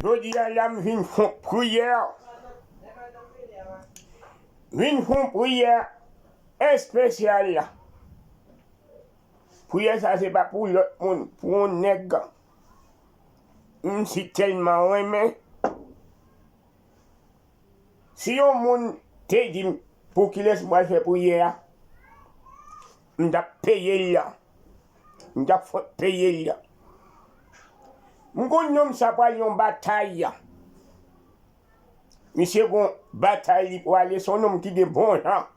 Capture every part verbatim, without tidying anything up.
Jodi a la, m vin fè yon priyè. Vin fè yon priyè espesyal la. Priyè sa se pa pou lòt moun, pou yon nèg m si tèlman renmen. Si yon moun te di m pou kilès m pral fè priyè a, m t ap peye l la. M t ap fòt peye l la. M konn nonm sa pral yon batay. Misye gon batay li prale, se yon nonm ki gen bon jan.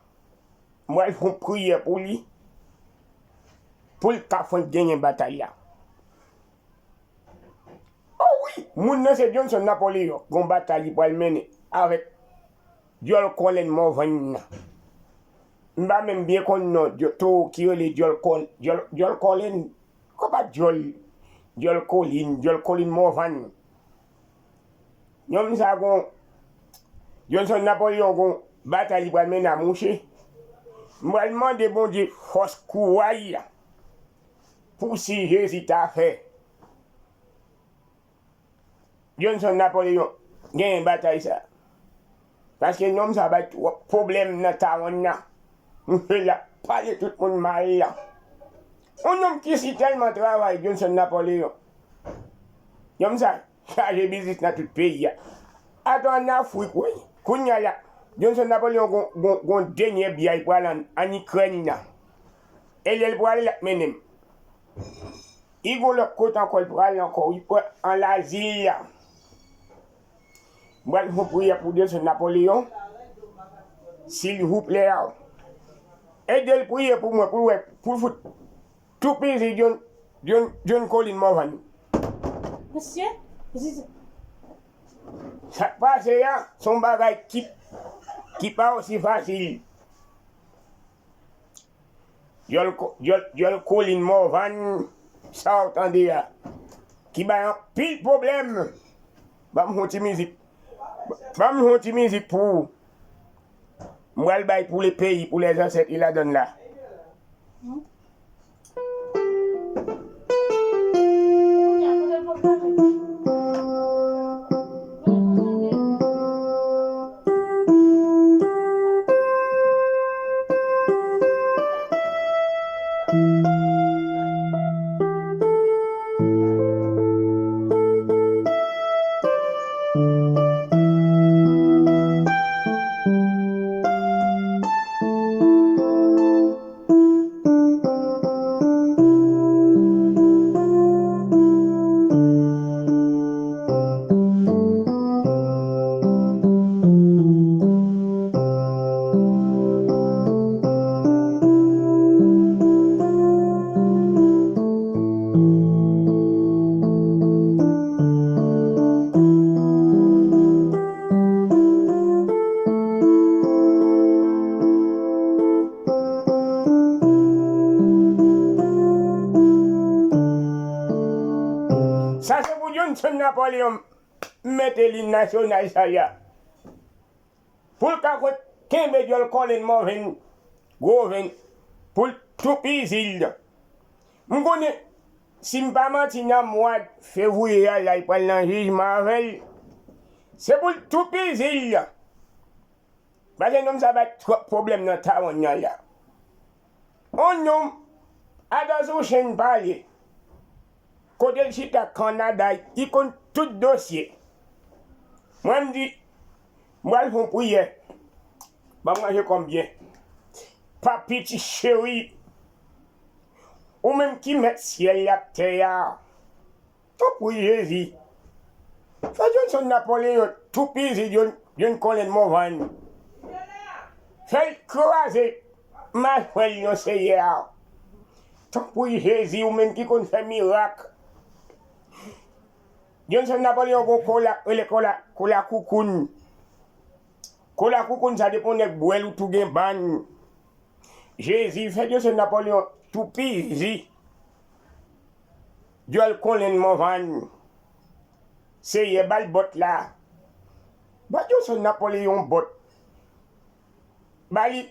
M pral fè yon priyè pou li, pou l ka fè genyen batay la. O wi, moun nan se Johnson Napoléon. Gon batay li pral mennen avèk dyòl Colin Morvan nan. M pa menm byen konn non dyo-, towo ki rele dyòl Col-, dyòl, dyòl Colin. Konpa dyòl, dyòl Colin, dyòl Colin Morvan. Nonm sa gon, Johnson Napoléon gon batay li pral mennen a mouche. M pral mande Bondye fòs kouraj pou si Jezi ta fè Johnson Napoléon genyen batay sa. Paske nonm sa bay twòp pwoblèm nan Tawanna. Misye la pale tout moun mal la. Yon nonm ki si tèlman travay, Johnson Napoléon. Nonm sa chaje biznis nan tout peyi a. Atò ann Afrik, wi. Kounye a la, Johnson Napoléon gon, gon, gon dènye byay pral ann, ann Ikrèn nan. E lè l prale, l ap mennen m. Li gon lòt kote ankò, l pral ankò, wi, pral an Lazi la. M pral fè yon priyè pou Johnson Napoléon, silvouplè. Ede l priye pou mwen, pou l wè, pou l fout toupizi John, John, John Colin Morvan. Mesye, mesye, sa k pase a, se yon bagay ki, ki pa osi fasil. Dyòl Ko-, dyòl, dyòl Colin Morvan, sa w tande a, ki bay anpil pwoblèm. Ban m yon ti mizik. Ban m yon ti mizik pou ou. M pral bay pou le peyi, pou lèzansèt li ladann la. Sa se pou Johnson Napoléon mete lim nasyonal sa a. Pou l ka konn kenbe dyòl Colin Morvan, gwo venn, pou l toupizi l. M konnen, si m pa manti, nan mwa fevriye a la, li pral nan jijman avè l. Se pou l toupizi l. Paske nonm sa bay twòp pwoblèm nan Tawanna la. On nonm, adan sou chen pale. Kote l chita Kanada, li konn tout dosye. Mwen m di, m pral fè yon priyè. Ban m ranje kò m byen. Papi ti cheri, ou menm ki mèt syèl la ak tè a. Tanpri Jezi, fè Johnson Napoléon toupizi John, John Colin Morvan. Fè l kraze machwè l non Seyè a. Tanpri Jezi, ou menm ki konn fè mirak. Johnson Napoléon gon kola, rele kola, kola koukoun. Kola koukoun sa depi yon nèg bwè l ou tou gen bann. Jezi, fè Johnson Napoléon toupizi dyòl Colin Morvan. Seyè, ba l bòt la. Ba Johnson Napoléon bòt. Ba li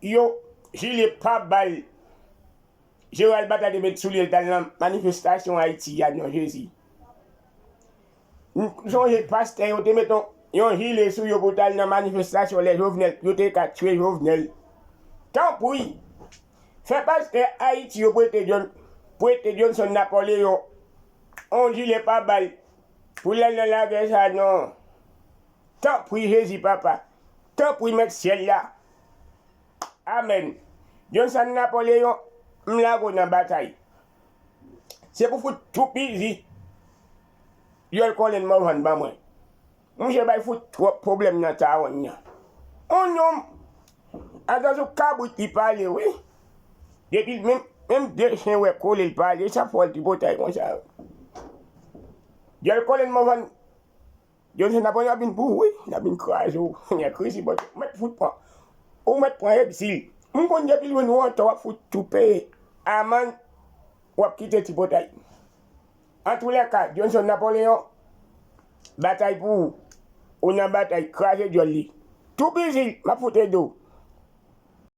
yon jile pa bal. Jeral Bata te met sou li, l t al nan manifestasyon Ayiti a, non Jezi. M sonje pastè yo te met yon, yon jile sou yo pou t al nan manifestasyon lè Jovenel, yo te ka tiye Jovenel. Tanpri, fè pastè Ayiti yo prete John, prete Johnson Napoléon yon jile pa bal pou l al nan lagè sa non. Tanpri Jezi papa, tanpri Mèt syèl la. Amèn. Johnson Napoléon, m lage w nan batay. Se pou fout toupizi Joel Colin Morvan ban mwen. Monchè bay fout twòp pwoblèm nan Tawonn nan. On nonm, atann sou kabrit li pale wi. Depi menm, menm de chen wè kole l pale, sa fò l tripotay konsa. Joel Colin Morvan, Johnson Napoléon ap vin pou ou wi, l ap vin kraze w. Nèg krezi bòt, ou mèt fout pran. Ou mèt pran egzil. M konn depi l jwenn ou antò w ap fout tou peye amann, w ap kite tripotay. Antoulèka, Johnson Napoléon, batay pou ou. Ou nan batay, kraze dyòl li. Toupizi, m ap fout ede w.